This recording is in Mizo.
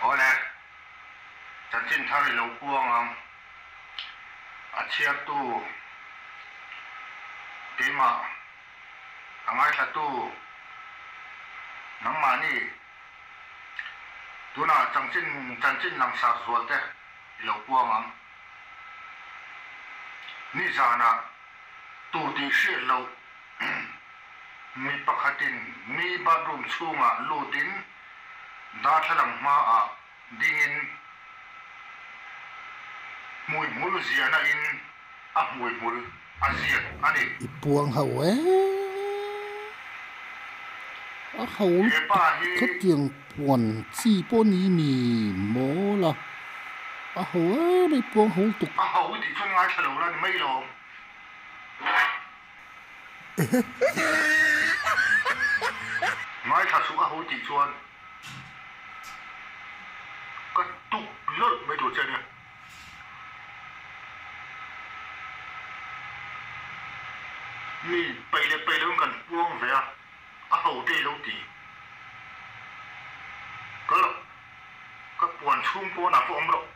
Awle, chanchin thar i lo puang ang. A chhiartu keimah, a ngaithlatu nangmahni tunah chanchin chanchin langsar zual te i lo puang ang. Nizanah tu tih hriat loh mi pakhatin mi bathroom chhungah lutin darthlalang hmaah dingin hmuihmul ziahna in a hmuihmul a ziak a ni. I puang ho e. A ho lutuk khatiang puan chi pawh ni mi mawl a, a ho em i puang ho lutuk. A ho tih chuan ngaithla lo la ni mai lawm. Ngaithla suh a ho tih chuan ka tuk lawlh mai tur che a nia. Mi peih leh peih loin kan puang ve a, a ho te i lo ti. Kal rawh, ka puan chhung pawnah pawh awm rawh.